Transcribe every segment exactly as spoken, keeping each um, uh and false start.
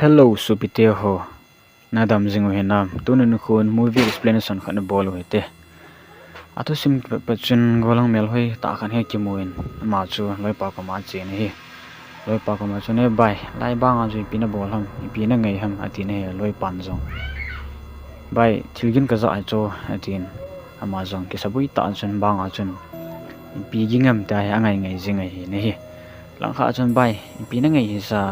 Hello, sopite ho. Nadam jing u hinam? Tuni nikho in movie explanation khat nabol u hite. Athusim pet pet chun gollhang melhoi tah khat hi kimu in, ama chu loipa koma achen ahi. Loipa koma chun, "E bai, lai banga chu ipi nabol ham, ipi nangai ham?" atin ahi, loipan jong. "Bai, thilgin kajah ahi chu," atin. Ama jong kisaboi tah chun banga chun, "Ipi ging ham?" tia hi angai ngai jing ahi nahi. Langkhat chun, "Bai, ipi nangai hisa?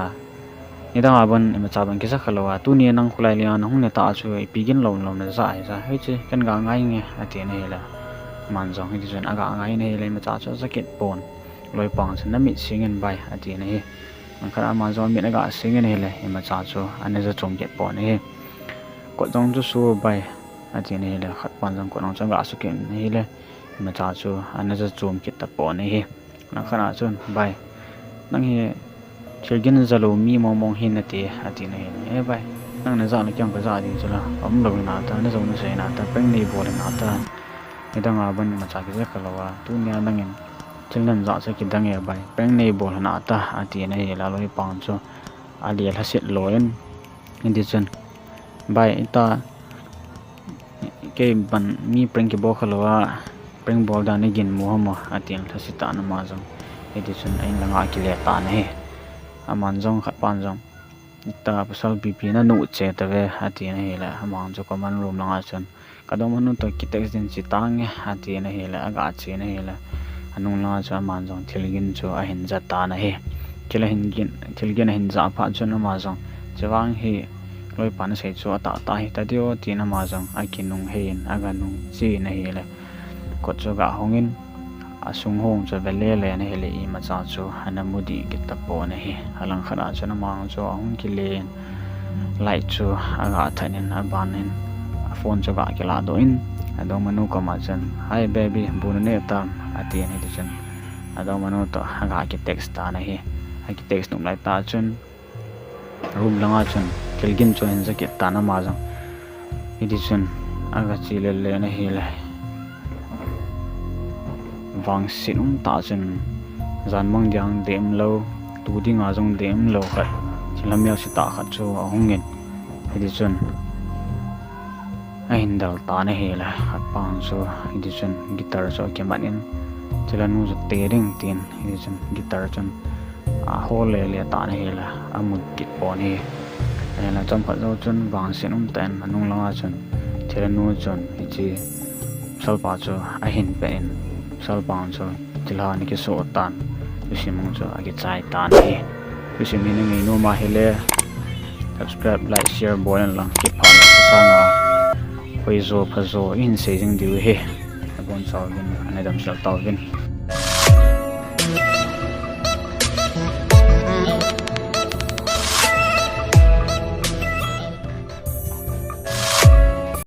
Nidanga bon imacha bon kija khalou a, tuni nang kholai lia nahung ne tah chu ipi gin lom lom najah hisa? Hiche ken ga ngai nge," atin ahile. Aman jong hiti chun aga ngai in ahile, imacha chu ajah kit pon. Loipan chun, "Namit sing in bai," atin ahi. Langkhat aman jong amit aga sing in ahile, imacha chu ana ja chom kit pon ahi. "Kot jong chu su bai," atin ahile, khatpan jong kot jong chu aga su kit in ahile, imacha chu ana ja chom kit tapon ahi. Langkhat a chun, "Bai, nang hi thilgin jalou mi mong mong hi nate," atin ahile, "E bai, nang najah le keiin kajah ding chu la, aumlou hina ta, najou nasei hina ta, prank neibol hina ta. Nidanga bon imacha kija khalou a, tunia nangin thil najah chu kidang e bai, prank neibol hina ta," atin ahile, loipan chu alelhaset loi in, hiti chun, "Bai, ita, kei ban mi prank kibol khalou a, prank bol dan nagin mu ham o," atin lhaset tan ama jong. Hiti chun a-in langa akile tan ahi. Aman jong khatpan jong, "Ita pasal pipi nanu che tave," atin ahile, aman chu common room langa chun, "Kadongmanu toh kitext ding che tange," atin ahile, aga chen ahile, anung langa chun aman jong thilgin chu ahin ja tan ahi. Thil ahin gin, thilgin ahin jah phat chun ama jong, "Chevang hi loipan asei chu atahtah hita diu," tin ama jong akinung hei in aga nung chen ahile, kot chu aga hong in, asung hong chu ave lele in ahile, imacha chu ana mu dih kit tapon ahi. Alangkhat a chun ama jong chu ahung kile in, light chu aga that in, aban in, aphone chu aga kiladoh in, adongmanu koma chun, "Hi baby, bu nane tam?" atin, hiti chun adongmanu toh aga kitext tan ahi. Akitext nop laitah chun, room langa chun thilgin chu ahin ja kit tan ama jong. Hiti chun aga che lele in ahile, vangset umtah chun, jan mang dia dem lou, tu dinga jong dem lou khat, thil amel se tah khat chu ahung in, hiti chun ahin del tan ahile, khatpan chu hiti chun guitar chu akimat in, thilha nu chu te ding tin, hiti chun guitar chun ahol lele tan ahile, amu kit pon ahi. Ahile chomkhat jou chun vangset umtah in anung langa chun thilha nu chun hiche pasalpa chu ahin pet in, pasalpan chu thilha ana kisoh tan, thusim chu akichai tan ahi. Thusim hi nangai nom ahile, subscribe, like, share bol in lang, kipah le sanga hoijo phajo ihin sei jing diu ahi. Nabonchauvin, ana damsel tauvin.